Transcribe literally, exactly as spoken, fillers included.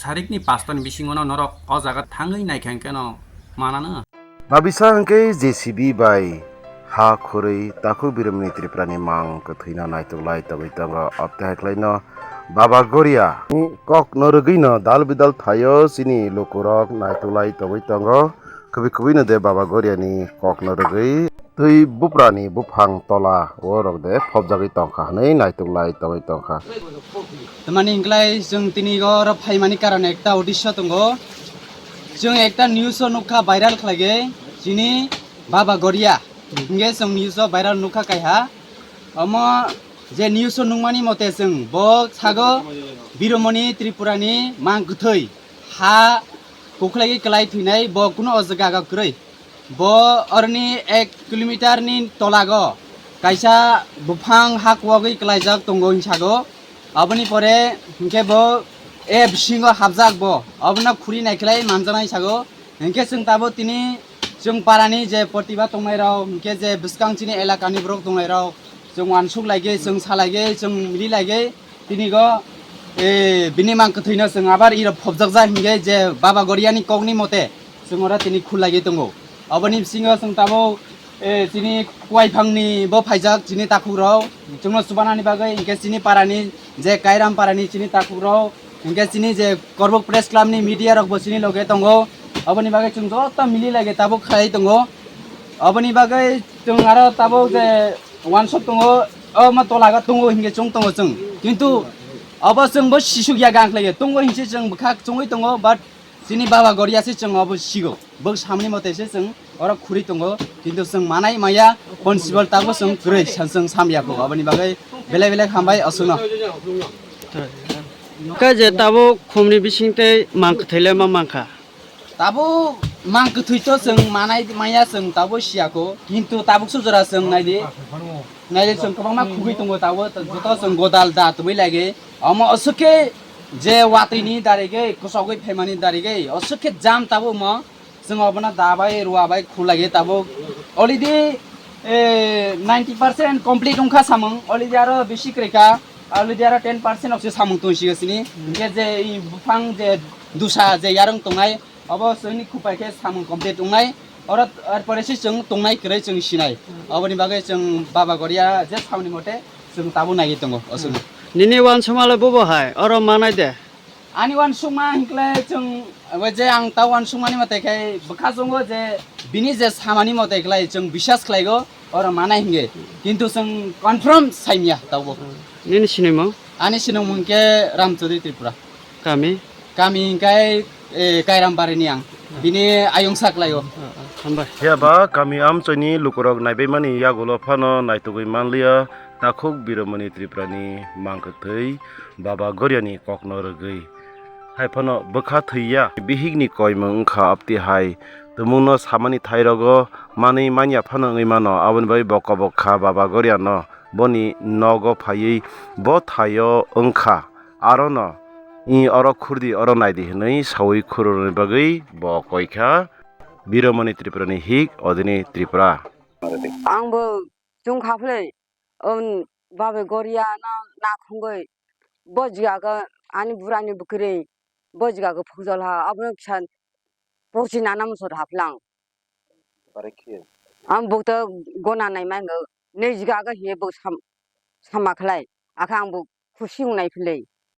Tarikni pasto ni bisingo no norok o jaga thangwi naikha hwnkhe no manano. Babisa hwnkhe J C B bai ha khurwi takhuk Biromoni Tripura ni mang kwthwino naituklai tongwi tongo. Abtwi hai khlaino Baba Goria ni kok no rwgwino dal bidal thaio chini lukurok naituklai tongwi tongo. Kubui kubui no de Baba Goria ni kok no rwgwi twi buprani buphang tola o rok de phobjagwi tongkha hwnwi naituklai tongwi tongkha. Tamani hinklai chwng tini oro phaimani karon ekta uddesho tongo. Chwng ekta news o nukha viral khlaigwi chini Baba Goria. Hingke chwng news o viral nukha kaiha. Omo je news o nukmani mote chwng bo sago Biromoni Tripura ni mang kwthwi ha kukhwlaigwi kwlai thwinai bo kunu o jaga kwrwi. Bo oroni ek kilometer ni tolago kaisa buphang ha kuwagwi kwlaijak tongo hinsago. Aboni pore hinkhe bo e bisingo hapjak bo. Abono khuri naikhlai manjaknai sago. Hinkhe chwng tabuk tini chwng parani je protibad tongnairok, hinkhe je bwskang chini elakani borok tongnairok, chwng uansuk laigwi, chwng sa laigwi, chwng mili laigwi, tini go, e, bini mang kwthwino chwng abar iro phobjakjak hinkhe je Baba Goriani kokni mote chwng oro tini khur laigwi tongo. Aboni bisingo chwng tabuk, e, chini kuaiphangni bo phaijak chini takhukrok, chwngno chubanani bagwi, hinkhe chini parani je Kairam parani chini takhukrok, hinkhe chini je Korbuk Press Club ni media rok bo chini loge tongo. Aboni bagwi chwng joto mili lage tabuk khlai tongo. Aboni bagwi chwng aro tabuk je uansuk tongo, omo tolago tongo hinkhe chwng tongo chwng. Kintu obo chwng bo sisuk ya gang khlaiyo. Tongo hinkhe chwng bwkha chwngwi tongo, but chini Baba Goria se chwng obo sigo. Bo samni mote se chwng oro khuri tongo, kintu chwng manai maya, possible tabuk chwng kwrwi sa-, chwng samya kho. Aboni bagwi belai belai hambai aswkno. Khe je tabuk khumni bising tei mang kwthwi le ma mankha. Tabuk mang kwthwi to chwng manai maya chwng tabuk siya kho, kintu tabuk sujora chwng naidi. Naidi chwng kwbangma khugwi tongo tabuk, joto chwng godal da tubui lagi. Omo aswk khe je watwi ni darigwi, kwchogwi phaimani darigwi, aswk khe jam tabuk mo. Chwng obono dabai, ruwabai, khulai tabuk. Already, eh, ninety percent complete wngkha samung. Already aro bisi kwrwikha. Already aro ten percent okse samung tongsigo sini. Hinkhe je i buphang je dusa je yarwng tongnai, obo chwngni khupai khe samung complete wngnai. Oro, arpore se chwng tongnai kwrwi chwng sinai. Oboni bagwi chwng Baba Goria je samni mote chwng tabuk naiwi tongo, aswkno. Nini uansukma le bobo hai, oro manai de? Ani uansukma hinkle chwng, abo je ang ta uansukmani mote khe bwkha chwngo je bini je samani mote khlai chwng biswas khlaigo, oro manai hinge. Kintu chwng confirm saimya tabo. Nini sinimung? Ani sinimung hinkhe Ram Chaudhary Tripura. Kami? Kami hinkhe, eh, Kairam Barini ang. Bini ayung sa khlaio. Ah, ah, hambai. Phiya ba kami amchoini lukurok naibaimani yagulo phano naitugwi manliya. Takhuk Biromoni Tripurani mangkwthwi Baba Goriani kokno rwgwi. Hai phano bwkha thwiya, bihikni koimung wngkha, abtwi hai tumungno samani thairogo manwi manya phano wngwi mano, aboni bagwi bo kobok kha Baba Goriano boni nogo phaiwi bo thaio wngkha. Arono, "I oro khurdi, oro naidi," hwnwi saui khururni bagwi bo koikha Biromoni Tripurani hik Odini Tripura. Ang bo chwng kha phle, um, Babe Goria no nakhungwi, bo jiga khe ani burani bwkrwi, bo jiga khe phukjol ha, abono kisa porchi nana musor haplang. Ang bukto gona nai mangw, ne jiga khe hiye bo sam-, sama khlai, akhe ang bo khusi wngnai phle.